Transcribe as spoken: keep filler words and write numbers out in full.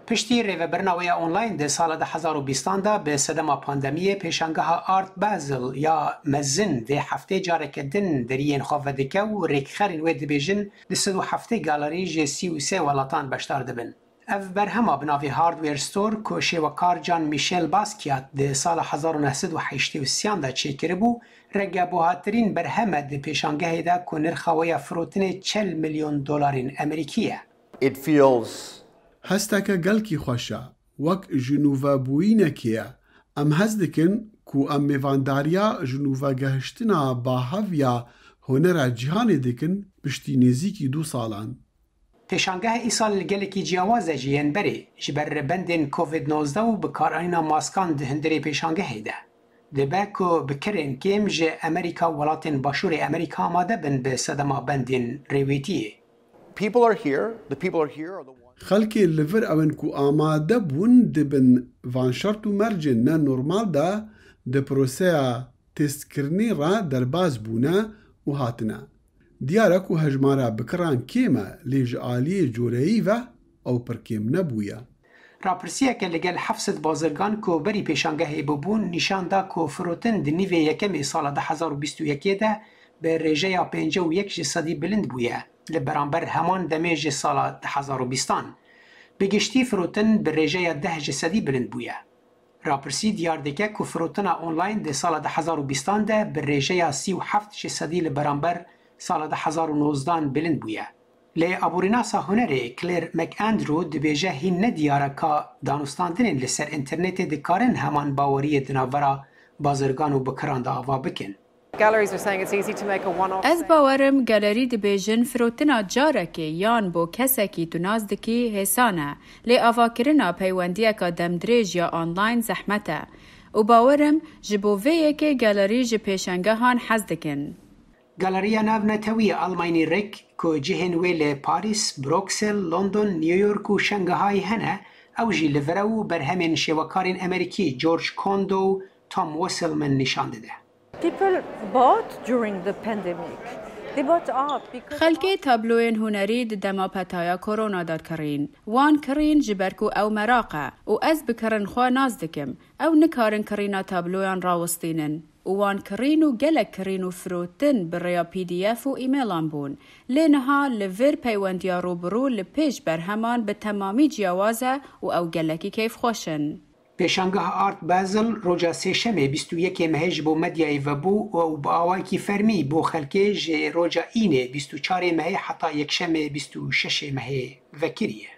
Piştî rêvebirina wê ya online di sala du hezar û bîstan de bi sedema pandemiyê, pêşangeha Art Basel ya mezin vê heftê careke din deriyên xwe vedike û rêkxerên wê dibêjin du sed û heftê galerî ji sî û sê welatan beşdar dibin. Ev berhema bi navê Hardware Store ku şêwekar Jean-Michel Basquiat di sala hezar û neh sed û heştê û sê de çêkiribû, regebuhatirîn berhem e di pêşangehê de ku nirxa wê ya firotinê çel milyon dolarên Amerîkî ye. It feels Hesteke gelkî xweş e, wek ji nû ve bûyînekê ye. Em hez dikin ku em mêvandariya ji nû ve gehiştina bahev ya hunera cîhanê dikin piştî nêzîkî du salan. Pêşangeh îsal li gelekî ciyawaz e ji yên berê, ji ber bendên Covid nozdeh û bikaranîna maskan di hundirê pêşangehê de. Dibe ku bi kirên kêm ji Amerîka û welatên Başûrê Amerîka amade bin bi sedema bendên rêwîtiyê. People are here. The people are here are the ones. Xelkê li vir ew in ku amade bûn dibin van şert û mercên ne normal de di proseya testkirinê re derbas bûne û hatine. Diyar e ku hejmara bikiran kêm e, lê ji aliyê coreyî ve ew pir kêm nebûye. Rapirsiyeke li gel heft sed bazirgan ku berî pêşangehê bûbûn nîşan da ku firotin di nîvê yekemê sala du hezar û bîst û yekê de bi rêjeya pêncî û yek ji sedî bilind bûye li beramber heman demê ji sala du hezar û bîstan. Bi giştî firotin bi rêjeya deh ji sedî bilind bûye. Rapirsî diyar dike ku firotina online di sala du hezar û bîstan de bi rêjeya sî û heft ji sedî li beramber sala du hezar û nozdan bilind bûye. Lê aborînasa hunerê Claire McAndrew dibêje hîn ne diyar e ka danûstandinên li ser înternetê dikarin heman baweriyê di navbera bazirgan û bikiran de ava bikin. Ez bawer im gelerî dibêjin firotina carekê yan bo kesekî tu nas dikî hêsan e, lê avakirina peywendiyeka demdirêj ya online zehmet e û bawer im ji bo vê yekê gelerî ji pêşengehan hez dikin. Galeriya navnetewî ya Almanyî Rick, ku cihên wê li Parîs, Bruksel, London, New York û Şangahayê hene, ew jî li vir e û berhemên şêwekarên Amerîkî George Kondo û Tom Wesselman nîşan dide. People bought during the pandemic. They bought art because Xelkê tabloyên hunerî di dema petaya korona de kirîn. Wan kirîn ji ber ku ew meraq e û ez bi kirin xwe nas dikim. Ew nikarin kirîna tabloyan rawistînin. Û wan kirîn û gelek kirîn û firotin bi rêya P D F û îmêlan bûn. Lê niha li vir peywendiya rûbirû li pêş berheman bi temamî ciyawaz e û ew gelekî keyfxweş in. Pêşangeha Art Basel roja Sêşemê bîst û yekê mehê ji bo medyayê vebû û ew bi awayekî fermî bo xelkê ji roja Înê bîst û çarê mehê heta Yekşemê bîst û şeşê mehê vekiriye.